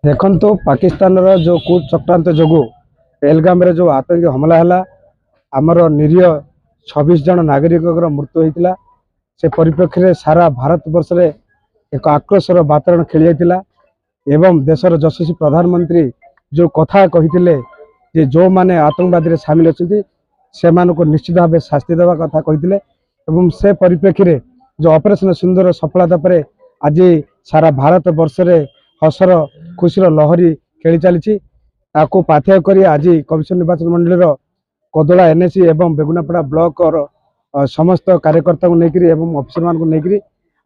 ଦେଖନ୍ତୁ, ପାକିସ୍ତାନର ଯେଉଁ କୁଚକ୍ରାନ୍ତ ଯୋଗୁଁ ପେହଲଗାମରେ ଯେଉଁ ଆତଙ୍କୀ ହମଲା ହେଲା, ଆମର ନିରୀହ 26 ଜଣ ନାଗରିକଙ୍କର ମୃତ୍ୟୁ ହୋଇଥିଲା। ସେ ପରିପ୍ରେକ୍ଷୀରେ ସାରା ଭାରତବର୍ଷରେ ଏକ ଆକ୍ରୋଶର ବାତାବରଣ ଖେଳିଯାଇଥିଲା ଏବଂ ଦେଶର ଯଶସ୍ୱୀ ପ୍ରଧାନମନ୍ତ୍ରୀ ଯେଉଁ କଥା କହିଥିଲେ ଯେ ଯେଉଁମାନେ ଆତଙ୍କବାଦୀରେ ସାମିଲ ଅଛନ୍ତି, ସେମାନଙ୍କୁ ନିଶ୍ଚିତ ଭାବେ ଶାସ୍ତି ଦେବା କଥା କହିଥିଲେ। ଏବଂ ସେ ପରିପ୍ରେକ୍ଷୀରେ ଯେଉଁ ଅପରେସନ ସିନ୍ଦୂର ସଫଳତା ପରେ ଆଜି ସାରା ଭାରତ ବର୍ଷରେ ହସର ଖୁସିର ଲହରୀ ଖେଳି ଚାଲିଛି। ତାକୁ ପାଥେୟ କରି ଆଜି କମିଶନ ନିର୍ବାଚନ ମଣ୍ଡଳୀର କୋଦଳା ଏନ୍ଏସି ଏବଂ ବେଗୁନାପଡ଼ା ବ୍ଲକର ସମସ୍ତ କାର୍ଯ୍ୟକର୍ତ୍ତାଙ୍କୁ ନେଇକରି ଏବଂ ଅଫିସରମାନଙ୍କୁ ନେଇକରି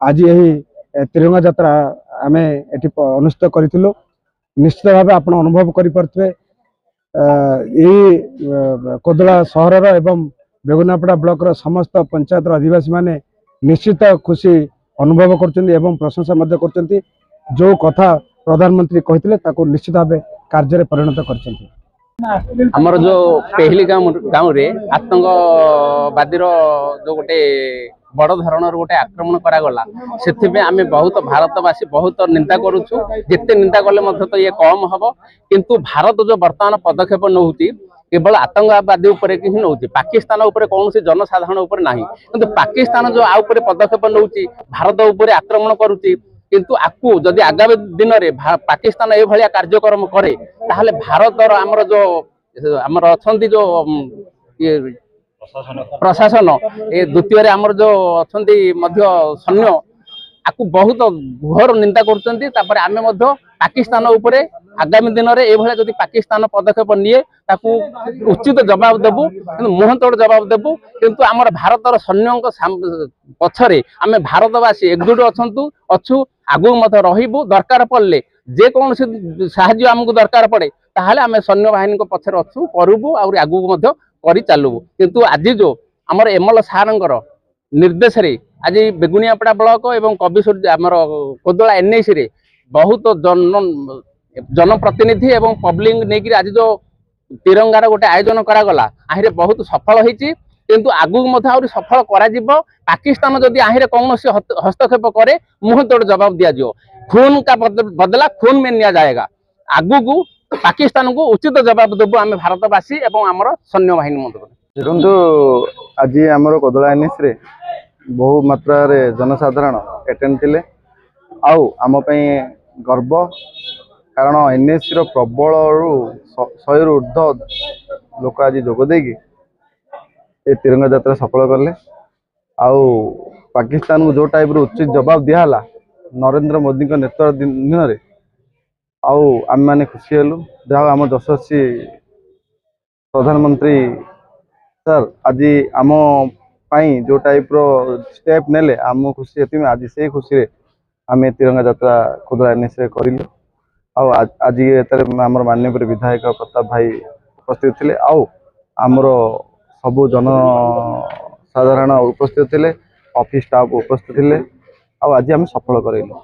ଆଜି ଏହି ତ୍ରିରଙ୍ଗା ଯାତ୍ରା ଆମେ ଏଠି ଅନୁଷ୍ଠିତ କରିଥିଲୁ। ନିଶ୍ଚିତ ଭାବେ ଆପଣ ଅନୁଭବ କରିପାରୁଥିବେ, ଏଇ କୋଦଳା ସହରର ଏବଂ ବେଗୁନାପଡ଼ା ବ୍ଲକର ସମସ୍ତ ପଞ୍ଚାୟତର ଅଧିବାସୀମାନେ ନିଶ୍ଚିତ ଖୁସି ଅନୁଭବ କରୁଛନ୍ତି ଏବଂ ପ୍ରଶଂସା ମଧ୍ୟ କରୁଛନ୍ତି। ଯେଉଁ କଥା ପ୍ରଧାନମନ୍ତ୍ରୀ କହିଥିଲେ, ତାକୁ ନିଶ୍ଚିତ ଭାବେ କାର୍ଯ୍ୟରେ ପରିଣତ କରିଛନ୍ତି। ଆମର ଯୋଉ ପେହଲିଗାମ ଗାଁରେ ଆତଙ୍କବାଦୀର ଯୋଉ ଗୋଟେ ବଡ଼ ଧରଣର ଗୋଟେ ଆକ୍ରମଣ କରାଗଲା, ସେଥିପାଇଁ ଆମେ ବହୁତ ଭାରତବାସୀ ବହୁତ ନିନ୍ଦା କରୁଛୁ। ଯେତେ ନିନ୍ଦା କଲେ ମଧ୍ୟ ତ ଇଏ କମ ହବ। କିନ୍ତୁ ଭାରତ ଯୋଉ ବର୍ତ୍ତମାନ ପଦକ୍ଷେପ ନେଉଛି, କେବଳ ଆତଙ୍କବାଦୀ ଉପରେ ହିଁ ନେଉଛି, ପାକିସ୍ତାନ ଉପରେ କୌଣସି ଜନସାଧାରଣ ଉପରେ ନାହିଁ। କିନ୍ତୁ ପାକିସ୍ତାନ ଯୋଉ ଆ ଉପରେ ପଦକ୍ଷେପ ନେଉଛି, ଭାରତ ଉପରେ ଆକ୍ରମଣ କରୁଛି, କିନ୍ତୁ ଆକୁ ଯଦି ଆଗାମୀ ଦିନରେ ପାକିସ୍ତାନ ଏଇଭଳିଆ କାର୍ଯ୍ୟକ୍ରମ କରେ, ତାହେଲେ ଭାରତର ଆମର ଯୋଉ ଆମର ଅଛନ୍ତି ଯୋଉ ଇଏ ପ୍ରଶାସନ, ଏ ଦ୍ୱିତୀୟରେ ଆମର ଯୋଉ ଅଛନ୍ତି ମଧ୍ୟ ସୈନ୍ୟ, ଆକୁ ବହୁତ ଘୋର ନିନ୍ଦା କରୁଛନ୍ତି। ତାପରେ ଆମେ ମଧ୍ୟ ପାକିସ୍ତାନ ଉପରେ ଆଗାମୀ ଦିନରେ ଏଇଭଳିଆ ଯଦି ପାକିସ୍ତାନ ପଦକ୍ଷେପ ନିଏ, ତାକୁ ଉଚିତ ଜବାବ ଦେବୁ, କିନ୍ତୁ ମୁହଁ ତୋଡ଼ ଜବାବ ଦେବୁ। କିନ୍ତୁ ଆମର ଭାରତର ସୈନ୍ୟଙ୍କ ପଛରେ ଆମେ ଭାରତବାସୀ ଏକଜୁଟ ଅଛନ୍ତୁ, ଅଛୁ, ଆଗକୁ ମଧ୍ୟ ରହିବୁ। ଦରକାର ପଡ଼ିଲେ, ଯେକୌଣସି ସାହାଯ୍ୟ ଆମକୁ ଦରକାର ପଡ଼େ, ତାହେଲେ ଆମେ ସୈନ୍ୟବାହିନୀଙ୍କ ପଛରେ ଅଛୁ, କରିବୁ, ଆହୁରି ଆଗକୁ ମଧ୍ୟ କରି ଚାଲିବୁ। କିନ୍ତୁ ଆଜି ଯୋଉ ଆମର ଏମଏଲଏ ସାରଙ୍କର ନିର୍ଦ୍ଦେଶରେ ଆଜି ବେଗୁନିଆପଡ଼ା ବ୍ଲକ ଏବଂ କବିସୂର୍ଯ୍ୟ ଆମର କୋଦଳା ଏନ୍ଏସିରେ ବହୁତ ଜନ ଜନପ୍ରତିନିଧି ଏବଂ ପବ୍ଲିକ ନେଇକିରି ଆଜି ଯୋଉ ତିରଙ୍ଗାର ଗୋଟେ ଆୟୋଜନ କରାଗଲା, ଆହିରେ ବହୁତ ସଫଳ ହେଇଛି। କିନ୍ତୁ ଆଗକୁ ମଧ୍ୟ ଆହୁରି ସଫଳ କରାଯିବ। ପାକିସ୍ତାନ ଯଦି ଆହିରେ କୌଣସି ହସ୍ତକ୍ଷେପ କରେ, ମୁହଁ ତୋଡ଼ ଜବାବ ଦିଆଯିବ। खून का बदला खून में लिया जाएगा। ଆଗକୁ ପାକିସ୍ତାନକୁ ଉଚିତ ଜବାବ ଦେବୁ ଆମେ ଭାରତବାସୀ ଏବଂ ଆମର ସୈନ୍ୟବାହିନୀ ମଧ୍ୟ। ଦେଖନ୍ତୁ, ଆଜି ଆମର କୋଦଳା ଏନ୍ଏସିରେ ବହୁ ମାତ୍ରାରେ ଜନସାଧାରଣ ଆଟେଣ୍ଡ ଥିଲେ ଆଉ ଆମ ପାଇଁ ଗର୍ବ, କାରଣ ଏନ୍ଏସିର ପ୍ରବଳରୁ 100ରୁ ଉର୍ଦ୍ଧ୍ୱ ଲୋକ ଆଜି ଯୋଗ ଦେଇକି ଏ ତିରଙ୍ଗା ଯାତ୍ରା ସଫଳ କଲେ। ଆଉ ପାକିସ୍ତାନକୁ ଯେଉଁ ଟାଇପ୍ର ଉଚିତ ଜବାବ ଦିଆହେଲା ନରେନ୍ଦ୍ର ମୋଦିଙ୍କ ନେତୃତ୍ୱାଧୀନରେ, ଆଉ ଆମେମାନେ ଖୁସି ହେଲୁ। ଯାହା ଆମ ଯଶସ୍ୱୀ ପ୍ରଧାନମନ୍ତ୍ରୀ ସାର୍ ଆଜି ଆମ ପାଇଁ ଯେଉଁ ଟାଇପ୍ର ଷ୍ଟେପ୍ ନେଲେ, ଆମ ଖୁସି ସେଥିପାଇଁ ଆଜି ସେଇ ଖୁସିରେ ଆମେ ତିରଙ୍ଗା ଯାତ୍ରା କୋଦଳା ଏନ୍ଏସିରେ କରିଲୁ। ଆଉ ଆଜି ଏଥିରେ ଆମର ମାନ୍ୟବର ବିଧାୟକ ପ୍ରତାପ ଭାଇ ଉପସ୍ଥିତ ଥିଲେ ଆଉ ଆମର ସବୁ ଜନସାଧାରଣ ଉପସ୍ଥିତ ଥିଲେ, ଅଫିସ୍ ଷ୍ଟାଫ୍ ଉପସ୍ଥିତ ଥିଲେ ଆଉ ଆଜି ଆମେ ସଫଳ କରାଇଲୁ।